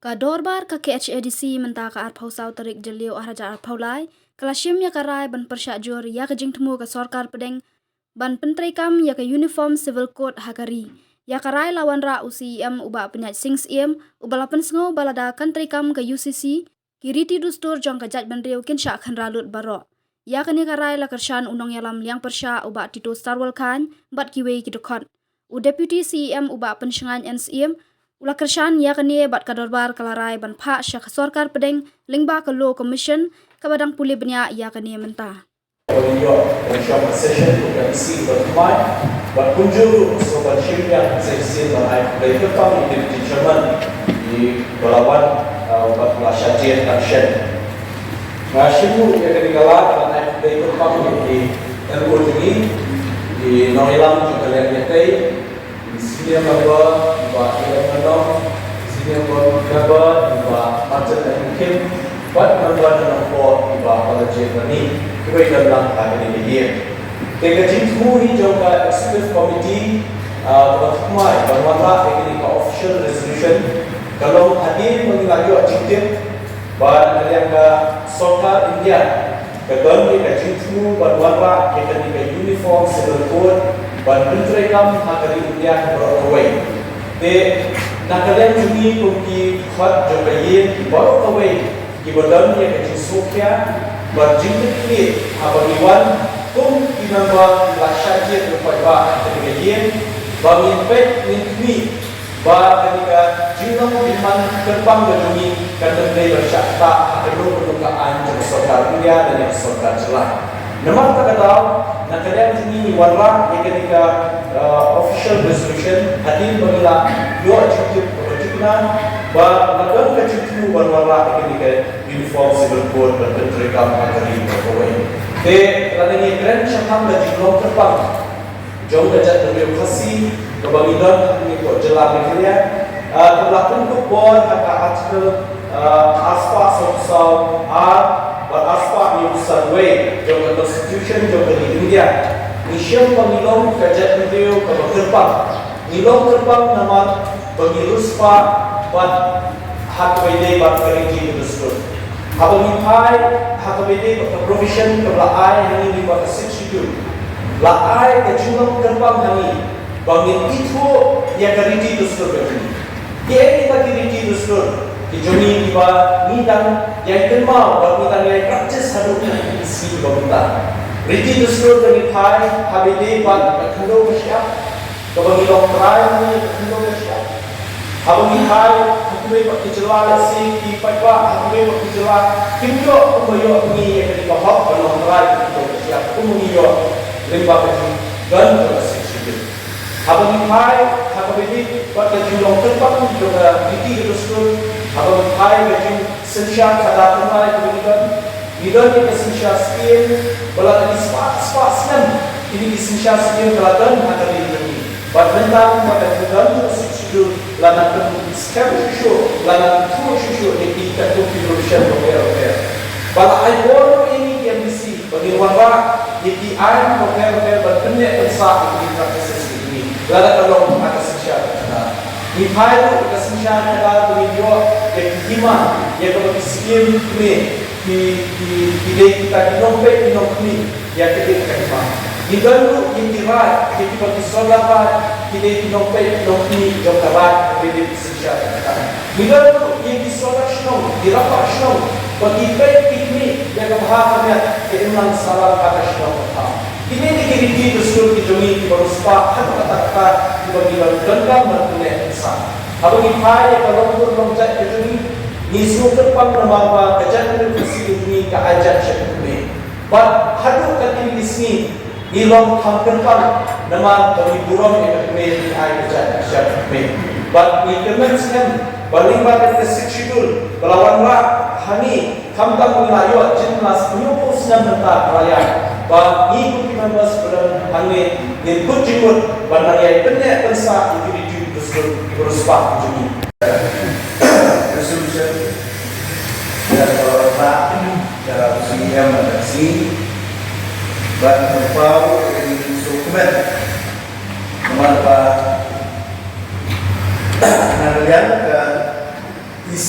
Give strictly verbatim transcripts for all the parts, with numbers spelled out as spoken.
Ka dorbar ka K H A D C mynta ka arphew saw tarik Jylliew arhajar arphew lai ka la shim ïa ka rai ban pyrshah jur ïa ka jingthmu ka sorkar pdeng ban pyntreikam ïa ka Uniform Civil Code ha ka ri. Ïa ka rai la wanrah u C E M u Bah Pynïaid Sing Syiem, uba la pynsngew ba lada kan treikam ka U C C, ki riti dustur jong ka jaitbynriew kin shah khynra lut baroh. Ïa kane ka rai la kyrshan u nongïalam liang pyrshah u Bah Tito Starwell Chyne bad kiwei ki dkhot. U Deputy C E M u Bah Pynshngaiñ N Syiem u la kyrshan ïa kane bad ka dorbar ka la rai ban phah sha ka sorkar pdeng lyngba ka Law Commission kaba dang pule bniah ïa kane mynta. Ïoh ban shong ka session ka D C ba thymmai bad kumjuh ruh sngewbha ban shim biang session ban ai khublei kyrpang ïa ki Deputy Chairman kiba la wan, uh, bad la shah jied ban shen. Nga shim ruh ïa kane ka lad ban ai khublei kyrpang ïa ki L O jong ngi, ki nongïalam jong ka liang ïatei, Senior member i Bah Ian Mano, senior member i Bah Martin Abukim, bad member na Nongpoh i Bah Balajied Rani, kiba ïadon lang ha kane ka ïing. Te ka jingthmu hi jong ka Executive Committee, ah, kaba thymmai ban wanrah ïa kane ka official resolution ka long hadien ba ngi la ïoh jingtip ba na ka liang ka sorkar India ka don ïa ka jingthmu ban wanrah ïa kane ka Uniform Civil Code ban pyntreikam ha ka ri India baroh kawei. Te na ka liang jong ngi kum ki dkhot jong ka ïing baroh kawei kiba don ïa ka jingsngewkhia bad jingkitkhlieh haba ngi wan kum ki member kiba la shah jied ban paidbah ha kane ka ïing ba ngin peit ngin khmih ba kane ka jinglong jingman kyrpang ka jong ngi kan ym dei ban shah ktah ha kano kano ka aiñ jong ka sorkar India lane ka sorkar jylla. Namar kata ka daw na ka liang jong ngi ngi wanrah ïa kane ka, uh, official resolution hadien ba ngi la ïoh jingtip kaba jukna ba la don ka jingthmu ban wanrah ïa kane ka Uniform Civil Code ban pyntreikam ha ka ri baroh kawei. Te lada ngi kren shaphang ka jinglong kyrpang jong ka jaitbynriew Khasi kaba ngi don ha kane ka jylla Meghalaya, ah, kaba la pynkup bor ha ka Article, ah, arspah sawphew saw A bad arspah hynñiewphew san A jong ka Constitution jong ka ri India. Ngi shem ba ngi long ka jaitbynriew kaba kyrpang. Ngi long kyrpang namar ba ngi riewspah bad ha kaba ïadei bad ka riti ka dustur. Haba ngi phai ha kaba ïadei bad ka provision kaba la ai ha ngi lyngba ka Sixth Schedule, la ai ka jinglong kyrpang ha ngi ba ngin ithuh ïa ka riti dustur ka jong ngi. Kiei kita ki riti dustur ki jong ngi kiba ngi dang ïai kynmaw bad ngi dang ïai practice haduh kane ka sngi ba mynta. Riti dustur ba ngi phai ha kaba ïadei bad ka khyndew ka shyiap, kaba ngi long trai ha ngi ka khyndew ka shyiap. Haba ngi phai ha kiwei pat ki jylla, lehse ki paidbah ha kiwei pat ki jylla kim ïoh kumba ïoh ngi ïa kane ka hok ban long trai ka khyndew ka shyiap kumba ngi ïoh lyngba ka jingdon jong ka Sixth Schedule. Haba ngi phai ha kaba ïadei bad ka jinglong kyrpang jong ka riti ka dustur, haba ngi phai ka jingsynshar khadar thymmai kaba ngi don, ngi don ïa ka synshar skim ba la ka spah spah snem kine ki synshar skim ka la don ha ka ri jong ngi. Bad mynta ba ka jingdon jong ka Sixth Schedule la nang pynskhem shuh shuh, la nang ithuh shuh shuh ïa ki katkum ki provision bapher bapher. Ba la ai bor ïa ngi ki M D C ba ngin wanrah ïa ki aiñ bapher bapher ban pynneh pynsah ïa ki practices ki jong ngi. Lada ka long ha ka synshar khadar, ngi phai ruh ka synshar khadar ba ngin ïoh ïa ki hima, ïa kaba ki skim kmie, ki, ki, ki dei kita ki nongpeit ki nongkhmih ïa ka dei ka hima. Ngi don ruh ïa ki raid, ïa kiba ki sordar raid ki dei ki nongpeit ki nongkhmih jong ka raid kaba dei ka synshar khadar. Ngi don ruh ïa ki sordar shnong, ki rangbah shnong ba ki peit ki khmih ïa ka bha ka miat, ka imlang sahlang ha ka shnong ka thaw. Kine dei ki riti dustur ki jong ngi kiba riewspah ha kata ka kata kiba ngi donkam ban pynneh pynsah. Haba ngi phai ïa ka long kur long jait ka jong ngi, ngi sngewkyrpang namar ba ka jaitbynriew Khasi ka jong ngi ka aiti sha ka kmie. Bad haduh katne ki sngi ngi long kham kyrpang namar ba ngi burom ïa ka kmie, ngi ai ka jait sha ka kmie. Bad ngi kyrmen skhem ba lyngba kane ka Sixth Schedule ba la wanrah ha ngi, khamtam ba ngi la ïoh jinglas hynñiewphew snem mynta ka la ïaid, ba ngi kum ki members ba don hangne ngin kut jingmut ban nang ïai pynneh pynsah ïa ki riti dustur kiba riewspah ki jong ngi. Resolution ïa ka la wanrah da u C E M bad ka C E M bad ngi pynpaw ïa ka jingsngewkmen namar ba na ka liang ka E C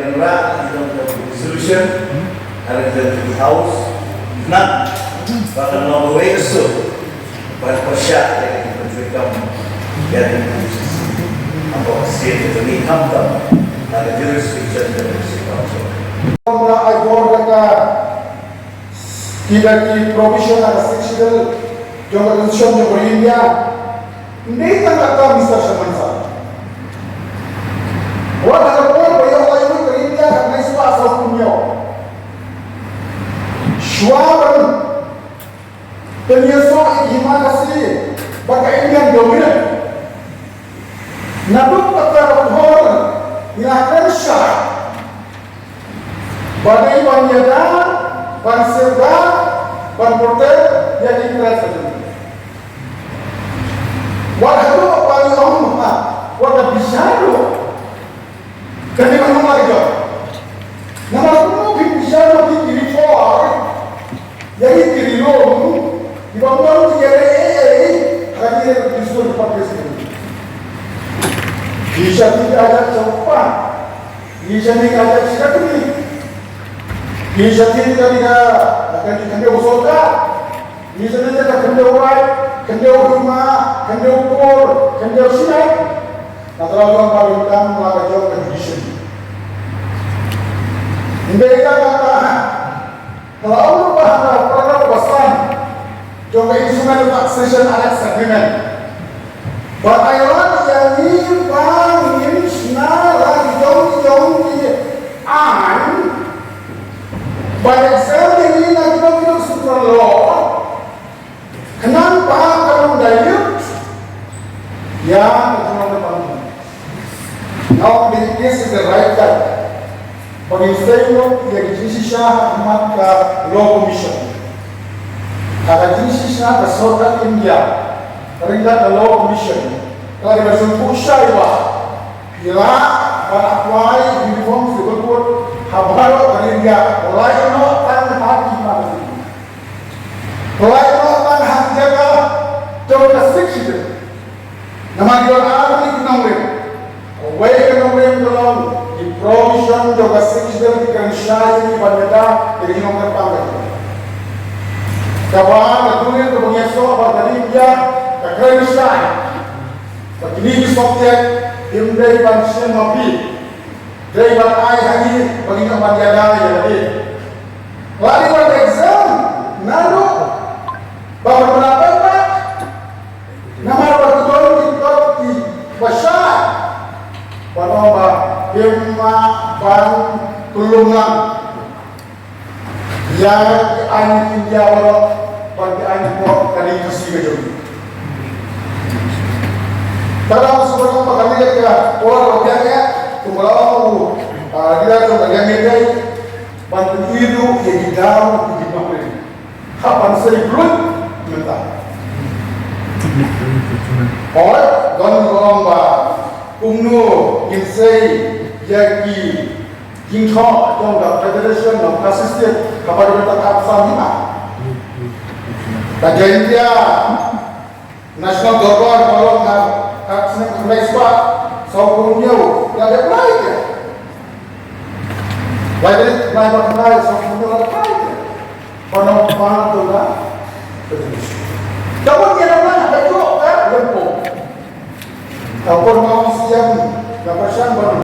ngan rah, ïa ka resolution, ha ka House, na, ba kan long kawei ka sur, ban pyrshah ïa ka jingpyntrei kam, ïa ka Constituency, hapoh ka state ka jong ngi khamtam, ha ka jurisdiction ka District Council. Ba ai bor da ka Kita ki provision ha ka Sixth Schedule jong ka Constitution jong ka India. Ym dei tang kata, Mister Chairman Sir. Wat ha ka por ba ïoh lai ka India ka nai spah saw phew hynñiew. Shuwa ban pynïasoh ïa ki hima Khasi bad ka Indian dominant. Naduh kata ka por ngi la kren shai. Ba dei ban ïada, ban syrga, ban protect ïa ki interest ka jong ngi. Wat haduh ba ngi ong ha, wat da bishar ruh. Kane ka long ka jong. Namar kumno phin bishar ruh ki, ki reform. Ïa ki, ki rilum, ki bym don ki ïaleh ei ei ha ka jingïadei ka dustur ka party. Ki shah thied ka jait sha u kpa, ki shah thied ka jait sha ka kmie, ki shah thied ka jait ka, ka, ka khyndew sorkar, ki shah thied ka khyndew raij, khyndew hima, khyndew kur, khyndew shnong. Nga tharai ba ka bynta la ka jong ka judiciary. Hynrei ka kata ha Ka la ong ba ha ka paragraph ba san jong ka Instrument of Accession Annexed Agreement. Ba ai lad ïa ngi ba ngin shna la ki jong ki jong ki aiñ. Ba exempt ïa ngi na ki jong ki jong central law. Khnang ba kan long dilute ïa ka jingmut ka jong ngi. Now this is the right time ba ngin sei lut ïa ka jingshisha ha khmat ka Law Commission. Ha ka jingshisha ka sorkar India, ryngkat ka Law Commission, ka la dei ban sngewthuh shai ba ki lah ban apply uniform civil code ha baroh ka India, lait noh tang ha ki hima Khasi. Lait noh tang ha ki jaka jong ka Sixth Schedule. Namar ki don ar tylli ki nongrim. Kawei ka nongrim ka long ki provision jong ka Sixth Schedule ki kren shai ïa ki ban ïada ïa ki nongkyrpang ka jong. Kaba ka duriaw kaba ngi ïasoh bad ka ri India ka kren shai ba kine ki subject kim dei ban shim ma phi. Dei ban ai ha ngi ba ngin ïoh ban ïada ïa lade. La dei ban exempt naduh ba pynbna pynbna. Namar ba ki don ki kot kiba shai ban ong ba kim lah ban pynlong lang ïa ki aiñ India baroh, ban ki aiñ hapoh ka ri Khasi ka jong ngi. Te nga sngewbha ba kane ka por ba biang eh, kumba la ong u, ah, leader jong ka Liang Ngeitei, ban pyni ruh ïa ki daw ki jingpang ri. Hap ban sei bluit mynta. Hooid, don ba ong ba kumno ngin sei ïa ki jingthoh jong ka Federation of Khasi State kaba dei ban tang arphew san hima. Ka Jaintia National Dorbar ka long ha ka snem khyndai spah sawphew hynñiew, la dep lai te. Lai te, lai ba khyndai sawphew hynñiew la dep lai te. Ono pa tu na. Ka bun ïa na ka jok ka lempung. Ka bun ma ong siang na pasang bun.